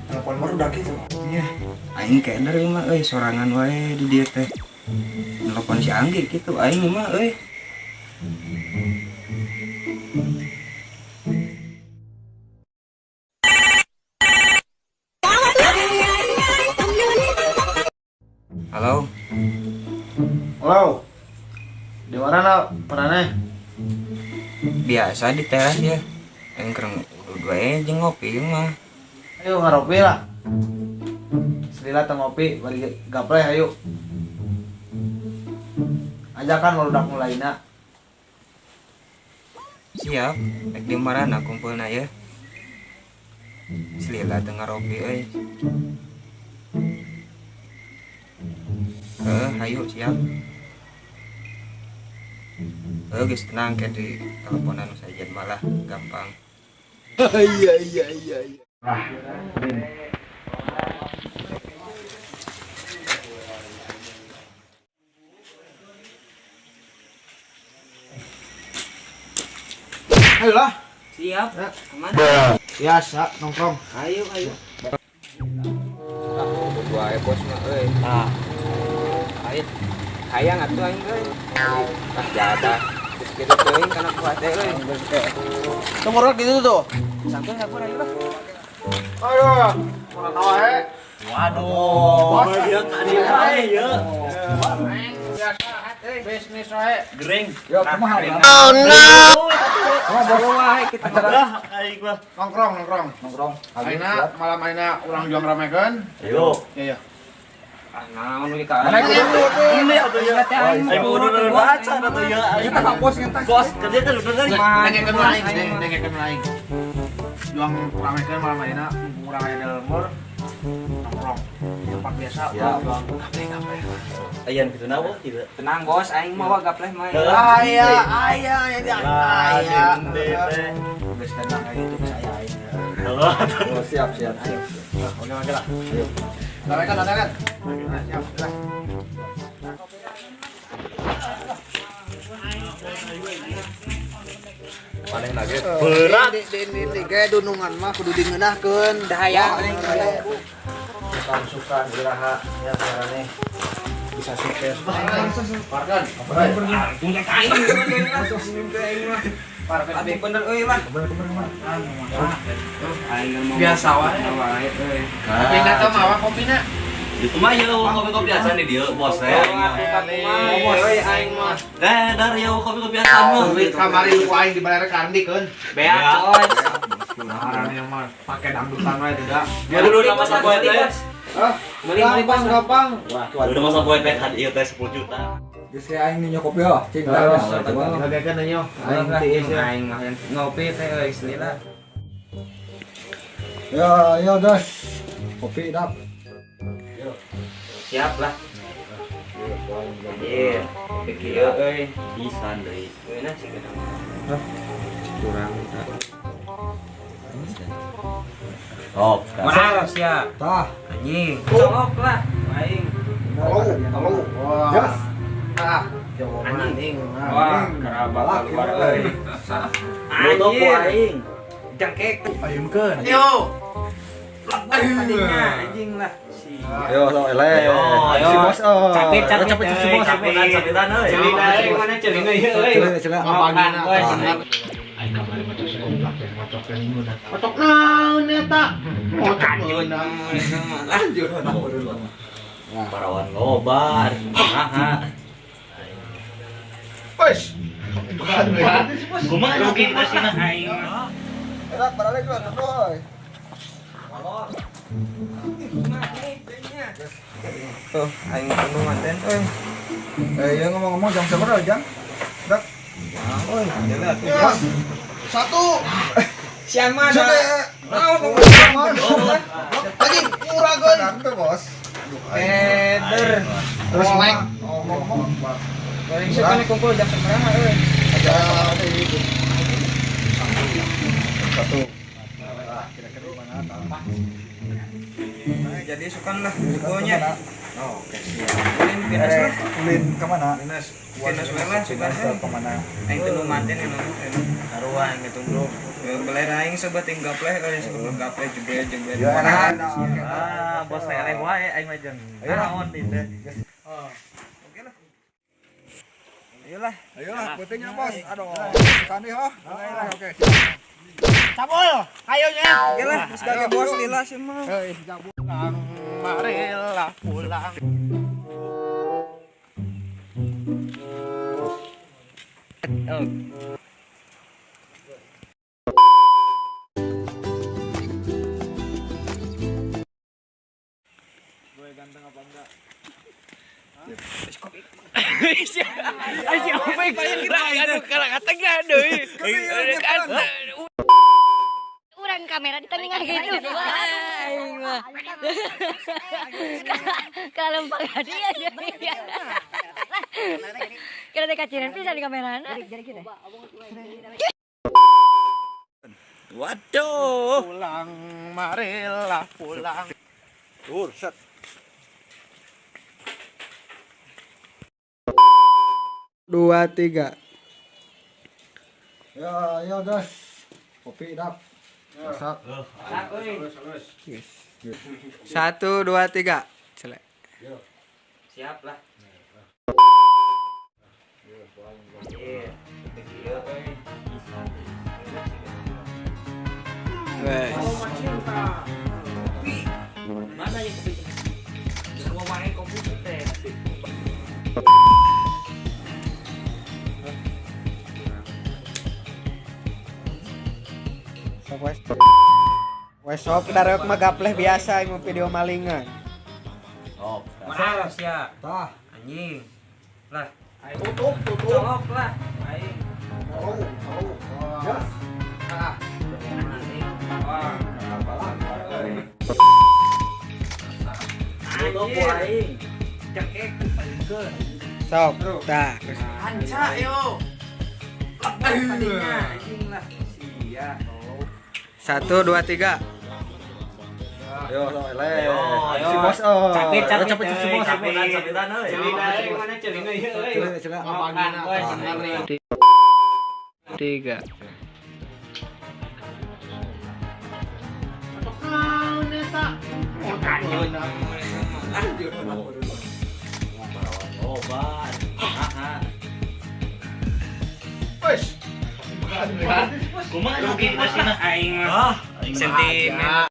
Telepon baru gitu. Iya. Aing keder mah euy sorangan wae di dieu teh. Telepon si Anggi gitu aing mah euy. Halo. Halo. Di mana na peraneh? Biasa di teras ya. Aing keur udud wae jeung ngopi mah. Ayo ngaropi lah. Selila teu ngopi bari gapleh ayo. Ajakan barudak mulaina. Siap, rek di marana kumpulna ya. Selila teu ngaropi euy. Ayo siap. Geus tenang ke di teleponan saja malah gampang. Iya. Ah, ayolah. Siap. Kemana? Biasa nongkrong. Ayo. Ah, berdua bos mah euy. Ah. Ayo. Hayang atuh aing euy. Ah, jadah. Geus kitu teuing kana kuat teh euy. Tunggu gitu tuh. Sampai sakur ayo lah. Aduh, kurang wae. Waduh. Ieu tadi wae ieu. Biasa bisnis wae. Gering. Yo, kumaha? Oh no. Kumaha wae kita lah aing mah. Nongkrong. Ayeuna malam ayeuna urang juang ramekeun. Ayo. Iya. Ah, naon we ka. Ini atuh ya. Aing udah baca atuh ya. Aing tah bos ngentas. Bos kerja kan udah dengekeun aing, dengekeun aing. Juang ramekeun malam ayeuna mumpung urang aya di lembur. Nongkrong. Tempat biasa juang gapleh. Ayan kitu na wo kitu. Tenang bos, aing mah gapleh mah. Aya aya. Geus tenang aya itu geus aya aing. Oh, siap. Oke lah. Ayo. Ramekan. Siap lah. Maneh nage berat di ge dunungan mah kudu dimeunahkeun. Dahaya suka iraha ya marane bisa sukses. Parkan. Parkan bener euy lah. Biasa wae euy. Tapi teh mawa kopina. Itu mah ieu kopi-kopi biasa nih dia bos teh. Bos euy aing mah. Eh, dar ieu kopi-kopi biasa mah. Kamari ku aing dibayar kardikeun. Beak bos. Marane mah pake dangdutan wae tidak. Biar dulu nama sapoe teh. Hah? Meuli gampang. Wah, udah masa poe teh kan ieu teh 10 juta. Geus aing ninyo kopi oh, cing. Ngagekeun ninyo. Aing tiis aing mah ngopi teh euy selila. Ya, ya guys. Kopi dap. Siap lah. Iya, kopi kieu euy. Pisan deui. Euna sih kana. Hah? Kurang tak. Oh, mana sia? Tah, anjing. Colok lah aing. Telu. Wah. Gas. Ah, jawa anjing. Wah, kerabat keluar euy. Nutup ku aing. Jangkek. Ayunkeun. Yo. Tadinya anjing lah. Ayo, eleh. Ayo. Si bos. Capek si bos. Capitan euy. Celina euy mana celina ieu euy. Celina. Mapagina. Aing kamari macok si komplak teh macok teh ngeunah. Macok naon eta? Macok naon. Lanjut. Parawan loba, kumaha. Wes. Kumaha rugi teh sina aing. Enak barale juga euy. Tuh, aing penuh manten euy. Eh, ya ngomong-ngomong jam sabaraha jam? Dak. Euy, jelas tuh. Satu. Siang mana? Anjing, murah geun. Bos. Eder. Terus naik. Ngomong-ngomong. Goreng sih kan kumpul jam sabaraha euy. Satu. Kira-kira di mana? Nah, jadi sukan lah kumpulnya. Oh, oke siap. Ulin ke mana? Dinas. Dinas lah, ke mana? Aing teu manten anu. Sarua aing ngitung dulu. Beler aing sobat ting gapleh euy, sebelum gapleh jebret-jebret. Ah, bos leleh wae aing mah jeung. Naon ieu teh. Oh. Oke lah. Ayolah. Ayolah, pentingnya bos. Aduh, kami ho. Oke. Cabul, ayo nya. Oke lah, geus gage bos lila sih mah. Heuh, cabul. Marilah pulang. Gue ganteng apa enggak? Urang kamera di tengah gitu. Aing mah. Kalau dia. Kira teh kaciran pisan di kamerana. Waduh. Pulang, marilah pulang. Tur, set. 2, 3. Ya, ya guys. Kopi dap. Masak. 1, 2, 3. Celek. Siap lah. Mana yang kopi? Semua wae kopi teh. Wes sok dareuk mah gapleh biasa ieu video malingan. Oh, mahal sia. Tah, anjing. Lah, tutup, tutup. Colok lah. Aing. Tahu, tahu. Gas. Ah. Wah, tutup aing. Cekek palingkeun. Sok, tah. Anca yo. Tadinya anjing lah. Sia. 1, 2, 3. Ayo, ayo. Si bos, oh. Capek, capek, capek, si bos. Capitan, capitan euy. Celina mana celina ieu euy. Celina, celina. 3. Obat. Wes. Kumaha rugi aing mah. Sentimen.